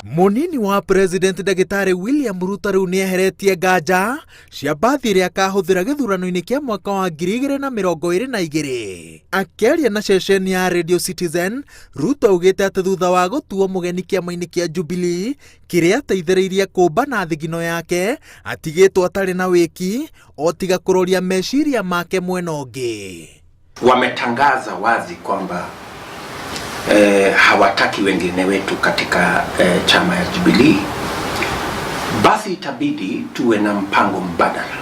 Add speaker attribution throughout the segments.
Speaker 1: Mũnini wa President Ndagĩtarĩ William Ruto rĩu nĩeheretie nganja cia mbathi ĩrĩa akahũthĩra gĩthurano-inĩ kĩa mwaka wa 2022. Akĩaria na ceceni ya Radio Citizen, Ruto augĩte atĩ thutha wa gũtuo mũgeni kĩama-inĩ kĩa Jubilee kĩrĩa ateithĩrĩirie kũmba na thigino yake, atigĩtwo atarĩ na wĩki o tiga kũroria meciria make mwena ũngĩ.
Speaker 2: Wametangaza wazi kwamba hawataki wengine wetu katika chama ya Jubilee, basi itabidi tuwe na mpango mbadala.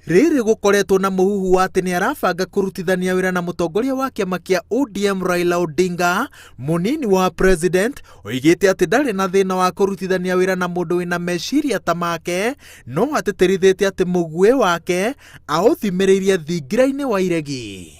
Speaker 1: Rĩrĩ gũkoretwo na mũhuhu wa atĩ nĩ arabanga kũrutithania wĩra na mũtongoria wa kĩama kĩa ODM Raila Odinga. Mũnini wa president oigĩte atĩ ndarĩ na thĩna wa kũrutithania wĩra na mũndũ wĩna meciria ta make, no atĩtĩrithĩtie atĩ mũguĩ wake aũthimĩrĩirie thingira-inĩ wa iregi.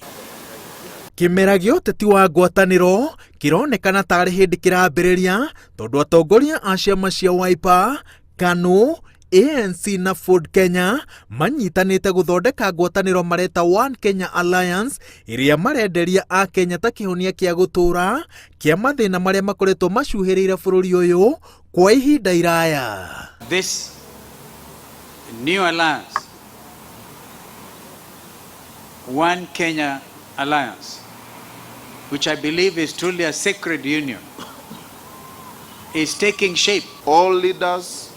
Speaker 1: Kĩmera gĩa ũteti wa ngwatanĩro kĩronekana tarĩ hĩndĩ kĩrambĩrĩria tondũ atongoria a ciama cia Wiper, KANU, ANC na Ford Kenya manyitanĩte gũthondeka ngwatanĩro mareta One Kenya Alliance ĩrĩa marenderia a Kenya ta kĩhonia kĩa gũtũũra kĩa mathĩna marĩa makoretwo macuhĩrĩire bũrũri ũyũ kwa ihinda iraya.
Speaker 3: This new alliance, One Kenya Alliance, which I believe is truly a sacred union, is taking shape.
Speaker 4: All leaders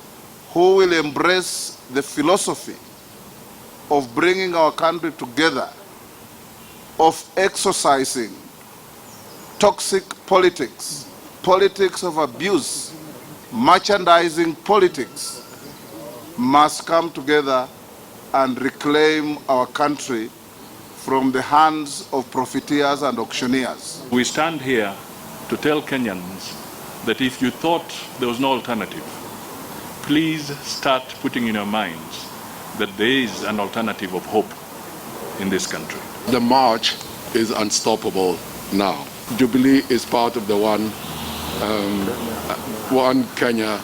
Speaker 4: who will embrace the philosophy of bringing our country together, of exorcising toxic politics, politics of abuse, merchandising politics, must come together and reclaim our country from the hands of profiteers and auctioneers.
Speaker 5: We stand here to tell Kenyans that if you thought there was no alternative, please start putting in your minds that there is an alternative of hope in this country.
Speaker 6: The march is unstoppable now. Jubilee is part of the One Kenya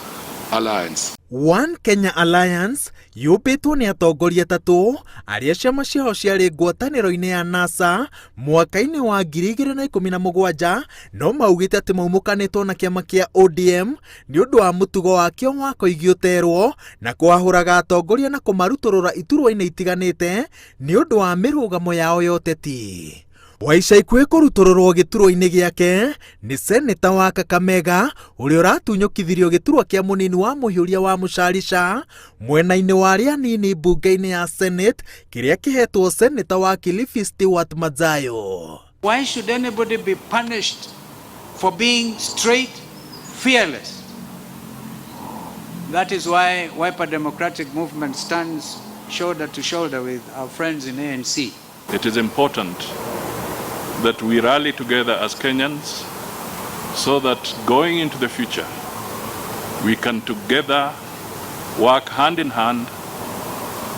Speaker 6: Alliance.
Speaker 1: One Kenya Alliance yũmbĩtwo nĩ atongoria atatũ arĩa ciama ciao ciarĩ ngwatanĩro-inĩ ya NASA mwaka-inĩ wa 2017, no maugĩte atĩ maumũkanĩtwo na kĩama kĩa ODM nĩ ũndũ wa mũtugo wakĩo wa koigi ũterwo na kwahũraga atongoria na kũmarutũrũra iturwa-inĩ itiganĩte nĩ ũndũ wa mĩrũgamo yao ya ũteti. Wa ica ikuhĩ kũrutũrũrwo gĩturwa-inĩ gĩake nĩ seneta wa Kakamega ũrĩa ũratunyũkithirio gĩturwa kĩa mũnini wa mũhiũria wa mũcarica mwena-inĩ wa arĩa anini mbunge-inĩ ya Senate kĩrĩa kĩhetwo seneta wa Kilifi Stewart Madzayo.
Speaker 3: Why should anybody be punished for being straight, fearless? That is why Wiper Democratic Movement stands shoulder to shoulder with our friends in ANC.
Speaker 5: It is important that we rally together as Kenyans so that going into the future, we can together work hand in hand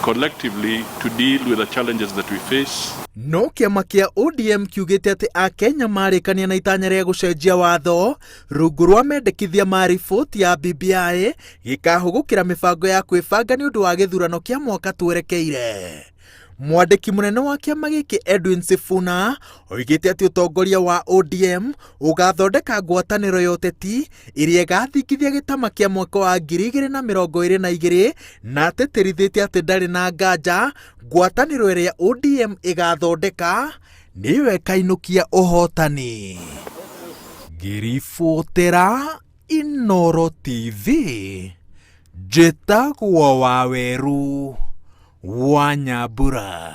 Speaker 5: collectively to deal with the challenges that we face.
Speaker 1: No kĩama kĩa ODM kiugĩte atĩ Akenya marĩkania na itanya rĩa gũcenjia watho rungu rwa mendekithia ma riboti ya BBI gĩkahũgũkĩra mĩbango ya kwĩbanga nĩ ũndũ wa gĩthurano kĩa mwaka twerekeire. Mwandĩki mũnene wa kĩama gĩkĩ Edwin Sifuna oigĩte atĩ ũtongoria wa ODM ũgathondeka ngwatanĩro ya ũteti ĩrĩa ĩgathingithia gĩtama kĩa mwaka wa 2022, na atĩtĩrithĩtie atĩ ndarĩ na nganja ngwatanĩro ĩrĩa ODM ĩgathondeka nĩyo ĩkainũkia ũhotani. Ngĩribotera Inooro TV, njĩtagwo Waweru wa Nyambura.